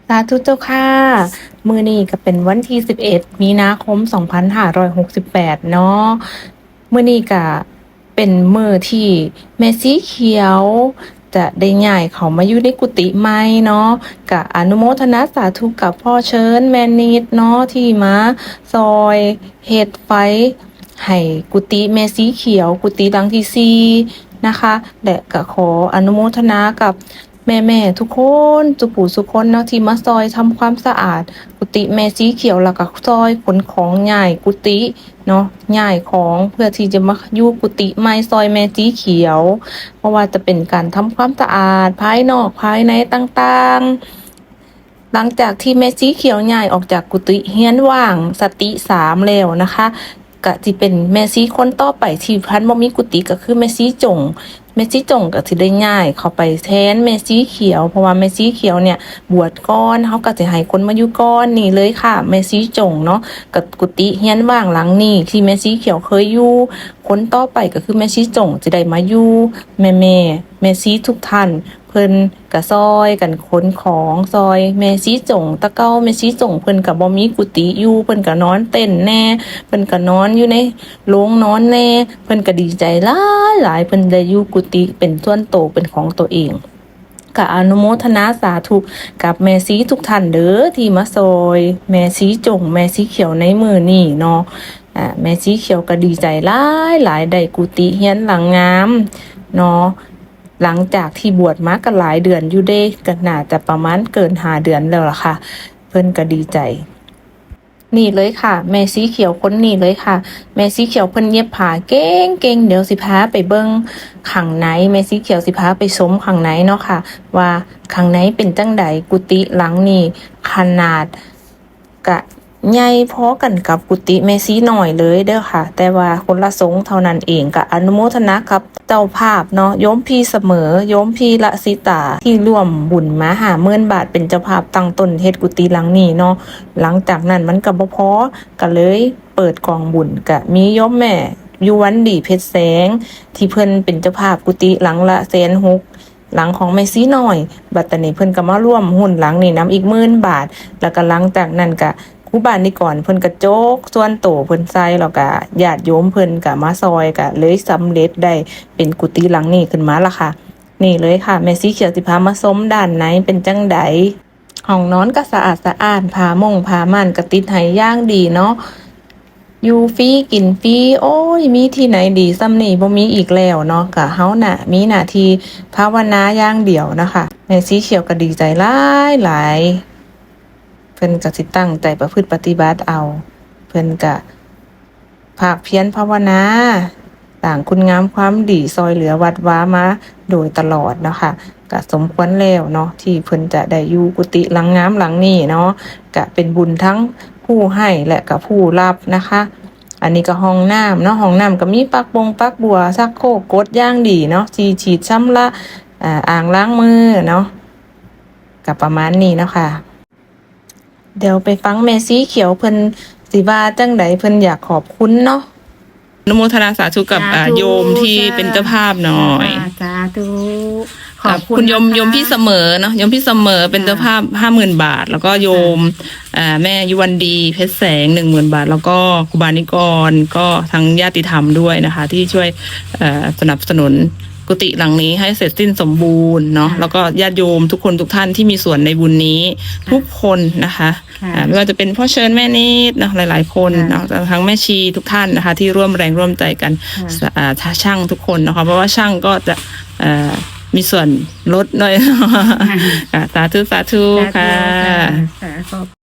ສາທຸເຈົ້າຄ່ະ. ມື້ນີ້ກໍເປັນວັນທີສິບເອັດ ມີນາຄົມ ສອງພັນຫ້າຮ້ອຍຫົກສິບແປດເນາະ. ມື້ນີ້ກໍເປັນມື້ທີ່ແມ່ຊີຂຽວຈະໄດ້ຍ້າຍເຂົ້າມາຢູ່ໃນກຸຕິໃໝ່ເນາະ. ກໍອະນຸໂມທະນາສາທຸກັບພໍ່ເຊີນແມ່ນິດເນາະ ທີ່ມາຊ່ອຍເຮັດໄຟໃຫ້ກຸຕິແມ່ຊີຂຽວ ກຸຕິຫຼັງທີສີ່ນະຄະ. ແລະກໍຂໍອະນຸໂມທະນາກັບ ແມ່ໆທຸກຄົນ ທຸກຜູ້ທຸກຄົນເນາະ ທີ່ມາຊ່ອຍທຳຄວາມສະອາດກຸຕິແມ່ຊີຂຽວ ແລ້ວກໍຊ່ອຍຂົນຂອງຍ້າຍກຸຕິເນາະ ຍ້າຍຂອງເພື່ອທີ່ຈະມາຢູ່ກຸຕິໃໝ່ຊ່ອຍແມ່ຊີຂຽວ ບໍ່ວ່າຈະເປັນການທຳຄວາມສະອາດພາຍນອກພາຍໃນຕ່າງໆ. ຫຼັງຈາກທີ່ແມ່ຊີຂຽວຍ້າຍອອກຈາກກຸຕິຮຽນວ່າງສະຕິສາມແລ້ວນະຄະ ກະຊິເປັນແມ່ຊີຄົນຕໍ່ໄປທີ່ພັນບໍ່ມີກຸຕິ ກໍຄືແມ່ຊີຈົງ. ແມ່ຊີຈົງກໍຊິໄດ້ຍ້າຍເຂົ້າໄປແທນແມ່ຊີຂຽວ ເພາະວ່າແມ່ຊີຂຽວເນ່ຍບວດກ່ອນ ເຮົາກໍຊິໃຫ້ຄົນມາຢູ່ກ່ອນ. ນີ້ເລີຍຄ່ະ ແມ່ຊີຈົງເນາະ ກັບກຸຕິຮຽນວ່າງຫຼັງນີ້ທີ່ແມ່ຊີຂຽວເຄີຍຢູ່. ຄົນຕໍ່ໄປກໍຄືແມ່ຊີຈົງຊິໄດ້ມາຢູ່. ແມ່ໆ ແມ່ຊີທຸກທ່ານ ເພິ່ນກະຊ່ອຍກັນຂົນຂອງຊ່ອຍແມ່ຊີຈົງ. ແຕ່ເກົ່າແມ່ຊີຈົງເພິ່ນກະບໍ່ມີກຸຕິຢູ່ ເພິ່ນກະນອນເຕັນແດ່ ເພິ່ນກະນອນຢູ່ໃນໂລງນອນແດ່. ເພິ່ນກະດີໃຈຫຼາຍໆ ເພິ່ນໄດ້ຢູ່ກຸຕິເປັນສ່ວນໂຕ ເປັນຂອງໂຕເອງ. ກະອະນຸໂມທະນາສາທຸກັບແມ່ຊີທຸກທ່ານເດີ ທີ່ມາຊ່ອຍແມ່ຊີຈົງ ແມ່ຊີຂຽວໃນມື້ນີ້ເນາະ. ອາ ແມ່ຊີຂຽວກະດີໃຈຫຼາຍໆ ໄດ້ກຸຕິຮຽນຫຼັງງາມເນາະ. ຫຼັງຈາກທີ່ບວດມາກໍຫຼາຍເດືອນຢູ່ເດ້ ກໍໜ້າຈະປະມານເກີນຫ້າເດືອນແລ້ວລະຄ່ະ. ເພິ່ນກໍດີໃຈ. ນີ້ເລີຍຄ່ະ ແມ່ຊີຂຽວຄົນນີ້ເລີຍຄ່ະ. ແມ່ຊີຂຽວເພິ່ນເຢັບຜ້າເກັ່ງໆ. ດຽວຊິພາໄປເບິ່ງຂ້າງໃນ ແມ່ຊີຂຽວຊິພາໄປຊົມຂ້າງໃນເນາະຄ່ະ ວ່າຂ້າງໃນເປັນຈັ່ງໃດ. ກຸຕິຫຼັງນີ້ຂະໜາດ ກະໃຫຍ່ພໍກັນກັບກຸຕິແມ່ຊີນ້ອຍເລີຍເດີຄ່ະ ແຕ່ວ່າຄົນລະຊົງເທົ່ານັ້ນເອງ. ກະອະນຸໂມທະນາກັບເຈົ້າພາບເນາະ ໂຍມພີ່ສະເໝີ ໂຍມພີ່ລະສິຕາ ທີ່ຮ່ວມບຸນມາຫ້າໝື່ນບາດ ເປັນເຈົ້າພາບຕັ້ງຕົ້ນເຮັດກຸຕິຫຼັງນີ້ເນາະ. ຫຼັງຈາກນັ້ນມັນກະບໍ່ພໍ ກະເລີຍເປີດກອງບຸນ ກະມີໂຍມແມ່ຢູ່ວັນດີເພັດແສງ ທີ່ເພິ່ນເປັນເຈົ້າພາບກຸຕິຫຼັງລະແສນຫົກ ຫຼັງຂອງແມ່ຊີນ້ອຍ. ບັດຕານີ້ເພິ່ນກໍມາຮ່ວມຮຸ້ນຫຼັງນີ້ນຳອີກໝື່ນບາດ ແລ້ວກໍຫຼັງຈາກນັ້ນກໍຄູບານິກອນເພິ່ນກໍໂຈກສ່ວນໂຕເພິ່ນໃສ່ ແລ້ວກໍຍາດໂຍມເພິ່ນກໍມາຊ່ອຍ ກໍເລີຍສຳເລັດໄດ້ເປັນກຸຕິຫຼັງນີ້ຂຶ້ນມາລະຄ່ະ. ນີ້ເລີຍຄ່ະ ແມ່ຊີຂຽວຊິພາມາຊົມດ້ານໃນເປັນຈັ່ງໃດ. ຫ້ອງນອນກໍສະອາດສະອ້ານ ຜ້າມົ້ງຜ້າມ່ານກໍຕິດໃຫ້ຢ່າງດີເນາະ. ຢູ່ຟຣີກິນຟຣີ ໂອ້ຍ ມີທີ່ໃດດີສ່ຳນີ້ ບໍ່ມີອີກແລ້ວເນາະ. ກະເຮົານະມີໜ້າທີ່ພາວະນາຢ່າງດຽວເນາະຄ່ະ. ແມ່ຊີຂຽວກໍດີໃຈຫຼາຍໆ ເພິ່ນກໍຊິຕັ້ງໃຈປະພຶດປະຕິບັດເອົາ. ເພິ່ນກະພາກພຽນພາວະນາ ສ້າງຄຸນງາມຄວາມດີ ຊ່ອຍເຫຼືອວັດວາມາໂດຍຕະຫຼອດເນາະຄ່ະ. ກະສົມຄວນແລ້ວເນາະ ທີ່ເພິ່ນຈະໄດ້ຢູ່ກຸຕິຫຼັງງາມຫຼັງນີ້ເນາະ. ກະເປັນບຸນທັງຜູ້ໃຫ້ ແລະ ກະຜູ້ຮັບນະຄະ. ອັນນີ້ກະຫ້ອງນ້ຳເນາະ ຫ້ອງນ້ຳກະມີປັກບົງປັກບົວ ຊັກໂຄກກົດຢ່າງດີເນາະ ທີ່ສີດຊຳລະ ອາ ອ່າງລ້າງມືເນາະ. ກະປະມານນີ້ເນາະຄ່ະ. ດຽວໄປຟັງແມ່ຊີຂຽວເພິ່ນຊິວ່າຈັ່ງໃດ ເພິ່ນຢາກຂອບຄຸນເນາະ. ອະນຸໂມທະນາສາທຸກັບ ສາທຸ ອາ ໂຍມທີ່ ສາ ເປັນເຈົ້າພາບໜ້ອຍ ສາທຸ ຂອບຄຸນ ຂອບຄຸນ ໂຍມ ນະຄະ ໂຍມພີ່ສະເໝີເນາະ ໂຍມພີ່ສະເໝີເປັນ ອ່າ ເຈົ້າພາບຫ້າໝື່ນບາດ ແລ້ວກໍໂຍມ ອ່າ ອ່າ ແມ່ຢູ່ວັນດີເພັດແສງໜຶ່ງໝື່ນບາດ ແລ້ວກໍຄູບານິກອນ ກໍທັງຍາດຕິທຳດ້ວຍນະຄະ ທີ່ຊ່ວຍ ເອີ ສະໜັບສະໜູນ ກຸຕິຫຼັງນີ້ໃຫ້ເສັດສິ້ນສົມບູນເນາະ ແລ້ວກໍຍາດໂຍມທຸກຄົນທຸກທ່ານທີ່ມີສ່ວນໃນບຸນນີ້ທຸກຄົນນະຄະ ອ່າ ບໍ່ວ່າຈະເປັນພໍ່ເຊີນແມ່ນິດເນາະ ຫຼາຍໆຄົນເນາະ ທັງແມ່ຊີທຸກທ່ານນະຄະ ທີ່ຮ່ວມແຮງຮ່ວມໃຈກັນ ຊ່າງທຸກຄົນນະຄະ ເພາະວ່າຊ່າງກໍຈະ ເອີ ມີສ່ວນລົດໜ້ອຍ ສາທຸ ສາທຸ ສາທຸ ຄ່ະ ຄ່ະ.